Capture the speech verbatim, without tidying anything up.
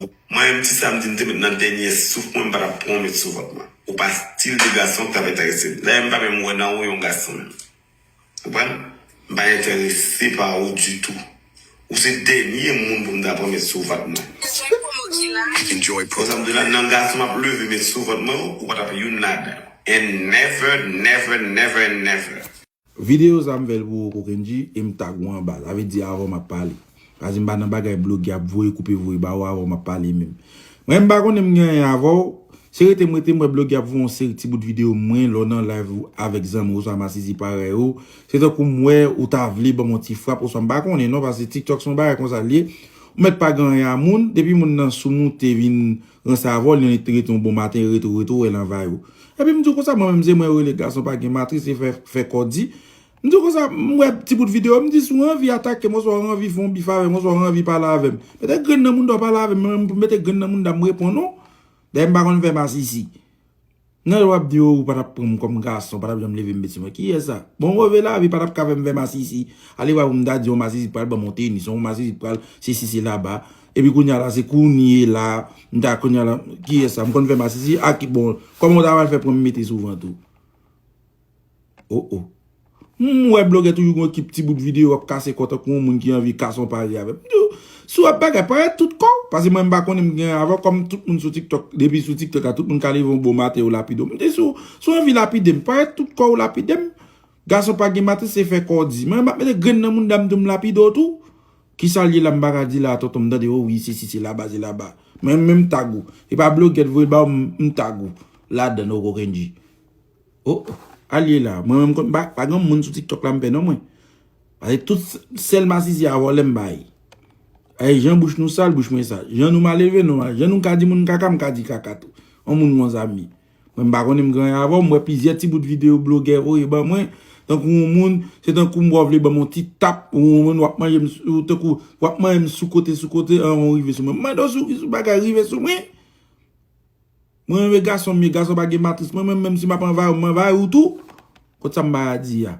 Mwen menm ti sa m di m te met nan dènye souf mwen, m pa t ap pran w met sou vant mwen. Ou pa stil de gason k t ap enterese m. Dayè m pa menm wè nan ou yon gason menm. Konprann? M pa enterese pa ou ditou. Ou se dènye moun pou m ta pran met sou vant mwen. Enjoy promo. Konsa m di la, nan gason m ap leve met sou vant mwen, ou pa t ap youn ladan. And never, never, never, and never. Videyo sa m fè l pou ou Kokenji e m tag ou anba. Sa vle di avè w m ap pale. Paske m pa nan bagay blogè ap voye koupe voye ba ou, avè w m ap pale menm. Mwen m pa konnen m gen anyen avè w. Se rete m rete m wè blogè ap voye yon seri ti bout videyo mwen lè w nan live ou avèk zanmi w oswa masisi parèy ou. Se tankou m wè ou ta vle ban m yon ti frap oswa m pa konnen non paske TikTok se yon bagay konsa l ye. Ou mèt pa gen anyen a moun, depi moun nan sou moute vin ranse avè w, li rete yon bon maten, rete w rete w wè l anvayi w. Epi m di w konsa mwen menm se mwen yo rele gason pa gen matris e fè fè kò di. M di w konsa m wè ti bout videyo, m di si w anvi atake m oswa w anvi fè yon bif avè m oswa w anvi pale avè m, mete grenn nan mouda w pale avè m, mwen menm pou m mete grenn nan mouda m reponn ou. Dayè m pa konn fè masisi. Nan lè w ap di yo ou pa t ap pran m kòm gason, pa t ap janm leve m met sou mwen. Kiyès sa? Bon, move lavi pa t ap ka fè m fè masisi. Ale wè pou m ta di yon masisi pral ban m yon tenis, yon masisi pral sesi se laba. Epi kounye a la se kounye la, m ta kounye a la, kiyès sa? M konn fè masisi, a ki bon, kòman w ta pral fè pran m mete sou vant ou? Oh oh. M wè blogè toujou gon ekip ti bout videyo ap kase kò tankou yon moun ki anvi kase yon pari avè m. M di w, si w ap bagay, parèt tout kò w. Paske mwen m pa konnen m gen avè w, kòm tout moun sou TikTok, depi sou TikTok la, tout moun ka leve yon bon maten yo lapide w. M di si w, si w anvi lapide m, parèt tout kò w lapide m. Gason pa gen matris, se fè kò w di. Mwen m ap mete grenn nan mouda m tou m lapide w tou. Kisa l ye la m pa ka di la tonton m tande o wi sesi se laba se laba. Mwen menm m tag ou. E pa blogè t voye l ba w m tag ou. Ladann o Kokenji. Oh, al ye la. Mwen menm konn pa, pa gen moun sou TikTok la m pè non mwen. Paske tout sèl masisi a vòlè m bay. Ay jan bouch nou sal, bouch mwen sal. Jan nou malelve, nou mal. Jan nou ka di moun kaka, m ka di kaka tou. Yon moun yon zanmi. Mwen m pa konnen m gen anyen avè w, m wè plizyè ti bout videyo blogè voye ban mwen. Tankou yon moun, se tankou m wè w vle ban m yon ti tap, ou yon moun w ap manje m, ou tankou w ap manje m sou kote, sou kote, an, ou rive sou mwen. M mande w si w bagay rive sou mwen. Mwen menm e gason m ye, gason pa gen matris. Mwen menm, menm si m ap anvayi w, m anvayi w tou. Kot sa m pa di a?